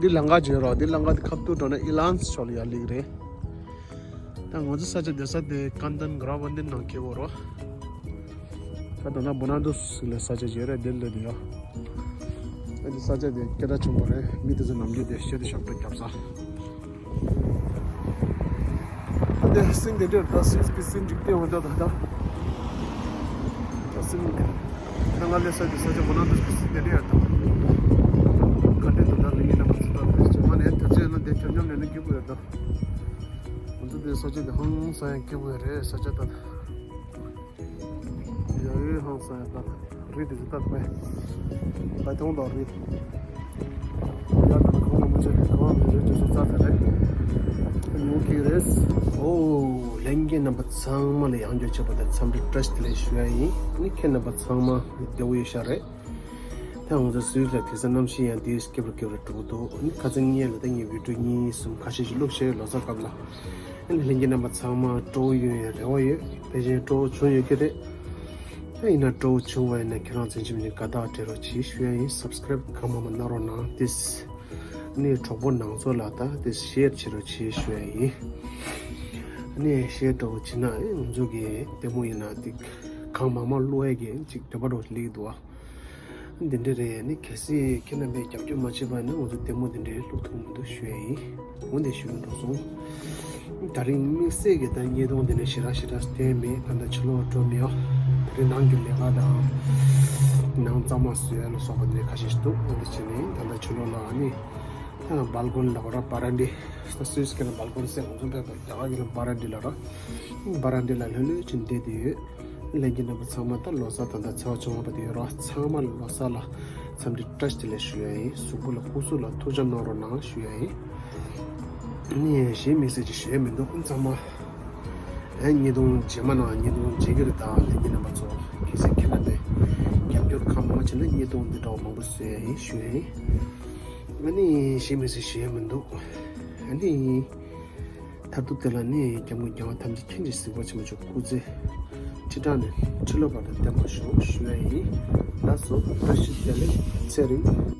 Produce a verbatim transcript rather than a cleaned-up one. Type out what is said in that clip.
འདི་ལམ་ཁ་བརྗོད་རོགས། འདི་ལམ་ཁ་འདི་ཁ་ཐུག་འགྲོ་ན་ཨི་ལན་ཕྱོགས་ལ་ཡར་སླེབས་རེད། ད་ང་ཚོ་ས་ཆ་བསྡད་ས་དེ་ཀན་ཏན་གྷ་ར་བན་དི་ནང་སྐྱེ་བོ་རོ། ད་ད་ན་བུ་ན་དུ་སི་ལ་ས་ཆ་བརྗོད་རེད། དེ་ལ་དེ་ཡོད། ཨ་ནི་ས་ཆ་དེ་སྐད་གྲགས་ཆེན་པོ་རེད། མི་དེ་ཚོ་ནམ་རྒྱུན་དེ་ཤེད་དུ་ཞབས་བྲོ་རྒྱབ་ས། ཨ་དེ་སིན་དེ་འདྲ་ད་སིན་གི་སིན་འཇིག་རྟེན་འོ་ད་ད་ད། ད་སིན་ད་ང་ལས་ས་དེ་ས་ཆ་བུ་ན་དུ་སི་སིན་དེ་འདྲ་ཡར་ད། ག་འདྲ་དུ་ད་ལི་ཡིན་ན་མ་ཚི་ད་དུ་ཅི་མ་ནས་དུ་ཅི་ན་དེ་ཁྱོད་ཉམས་ནས་ནི་སྐྱིད་པོ་ཡོད་ད། ང་ཚོ་དེ་ས་ཆ་དེ་ཧང་སང་ཡང་སྐྱིད་པོ་ཡོད་རེད། ས་ཆ་ད་ཡ་ཡོད་ཧང་སང་ཡང་ད་རི་དེ་ཚོ་ད་པའི་པའི་ཐོང་དང་རི་ཡར་དང་གང་ལ་མི་ཚེ་གང་ལ་མི་རེད་དེ་ཚོ་རྩ་ཚ་རེད། ཉུང་གི་རེད། ཨོ་ལྷན་རྒྱས་རྣམ་པ་ཚང་མ་ལ་ཡང་བསྐྱར་མཇལ་བ་དང་འཚམས་འདྲི་བཀྲ་ཤིས་བདེ་ལེགས་ཞུ་ཡ་ཡིན། ཨ་ནི་ཁྱེད་རྣམ་པ་ཚང་མ་བདེ་པོ་ཡོད་ཤག་རེད། ད་ང་ཚོ་སུད་སི་ལ་དེང་སང་གནམ་གཤིས་ཡང་དེ་སྐྱིད་པོ་སྐྱིད་པོ་འགྲོ་གི་འདུག་ཨ་ནི་ཁ་སང་ཉིན་ལ་ད་ངས་བི་ཌིའོ་གཉིས་གསུམ་ཁ་ཤས་ཤིག་བླུགས་བྱས་ལོ་གསར་སྐབས་ལ། ཨ་ནི་ལྷན་རྒྱས་རྣམ་པ་ཚང་མ་སྤྲོ་བོ་ཡོང་ཡའི་རེ་བ་ཡོད། ཕལ་ཆེར་སྤྲོ་བོ་བྱུང་ཡོད་ཀྱི་རེད། ད་ཡིན་ན་སྤྲོ་བོ་བྱུང་བ་ཡིན་ན་ཁྱེད་རང་ཚོ་ཆེམ་ཆེམ་དགའ་རྟགས་སྤྲད་རོགས་གྱིས་ཞུ་ཡ་ཡིན། སབ་སི་ཀ་རེབ་གང་མང་མང་གནང་རོགས་གནང་། དེ་ནི་གྲོགས་པོ་ནང་ཚོ་ལ་ད་དེ་ཤེར་བྱེད་རོགས་གྱིས་ཞུ་ཡ་ཡིན། ཨ་ནི་ཤེར་འདྲ་བོ་བྱེད་ན་ཨེ་ང་ཚོ་གི་ལྟད་མོ་ཡིན་ན་དེ་གང་མང་མང་བླུག་ཡ་གི་ཅིག་འདོད་པ་འདྲ་བོ་སླེབས་འདུག་ཨ། འདི་འདྲ་རེད། ནི་གལ་སྲིད་ཁྱེད་རྣམ་པས་རྒྱབ་སྐྱོར་མ་བྱས་པ་ཡིན་ན་ང་ཚོ་ལྟད་མོ་འདི་འདྲའི་བླུག་ཐུབ་མི་འདུག་ཞུ་ཡ་ཡིན། འོ་འདི་ཞུ་གི་འགྲོ་སོང་། ད་རིང་དམིགས་བསལ་གྱི་ད་བརྙན་ཐུང་འདི་འདྲ་ཞེ་དྲག་ཞེ་དྲག་བསྟན་མེད། ད་ལྟ་ཕྱི་ལོགས་འགྲོ་མི་ཡོང་། ད་རིང་ནང་གི་ལས་ཀ་དང་ནང་གཙང་མ་བཟོ་ཡ་ལ་སོགས་པ་འདི་འདྲ་ཁ་ཤས་ཤིག་འདུག་འོ་འདི་བྱས་ནས་ད་ལྟ་ཕྱི་ལོགས་ལ་ཨ་ནི་ད་སྦལ་ཀོ་ནི་ལབ་པ་ར་བ་ར་འདི་ད་སུད་སི་སྐད་ལ་སྦལ་ཀོ་ནི་ཟེར། ང་ཚོ་བོད་པ་རྒྱ་གར་གྱི་ལ་བ་ར་འདི་ལ་ར། བ་ར་འདི་ལ་ལྷོད་ལྷོད་ཅིག་བསྡད་དེ་ཡོད། ལྷན་རྒྱས་རྣམ་པ་ཚང་མ་ད་ལོ་གསར་ད་ལྟ་ཚེས་པ་བཅོ་ལྔ་པ་དེ་ཡོད་ར། ཚང་མ་ལ་ལོ་གསར་ལ་འཚམས་འདྲི་བཀྲ་ཤིས་བདེ་ལེགས་ཞུ་ཡ་ཡིན། གཟུགས་པོ་ལ་སྐུ་གཟུགས་ལ་ཐུགས་ཅག་གནང་རོགས་གནང་ཞུ་ཡ་ཡིན། ནི་གཞན་དམིགས་བསལ་ཅིག་ཞུ་ཡ་མི་འདུག་ཚང་མ་ཨེ་བརྙན་ཐུང་རྗེས་མ་ནང་བརྙན་ཐུང་མཇལ་གྱི་རེད། ད་ལྷན་རྒྱས་རྣམ་པ་ཚོ་གལ་སྲིད་ཁྱེད་རྣམ་པས་རྒྱབ་སྐྱོར་གང་མང་བྱས་ན་བརྙན་ཐུང་འདི་འདྲ་བ་མང་པོ་བཟོ་ཡ་ཡིན་ཞུ་ཡ་ཡིན། ཨ་ནི་གཞན་དམིགས་བསལ་ཞུ་ཡ་མི་འདུག་ཨ་ནི། མཐར་ཐུག་དེ་ལ་ནི་སྐྱབས་མགོན་རྒྱལ་བ་ཐམས་ཅད་མཁྱེན་ཅིང་གཟིགས་པ་ཆེན་པོ་མཆོག་སྐུ་ཚེ་ཁྲི་ཕྲག་ནས་ཁྲི་ལོ་བར་དུ་བརྟན་པར་ཤོག་ཞུ་ཡ་ཡིན། ལགས་སོ། བཀྲ་ཤིས་བདེ་ལེགས། ཚེ་རིང་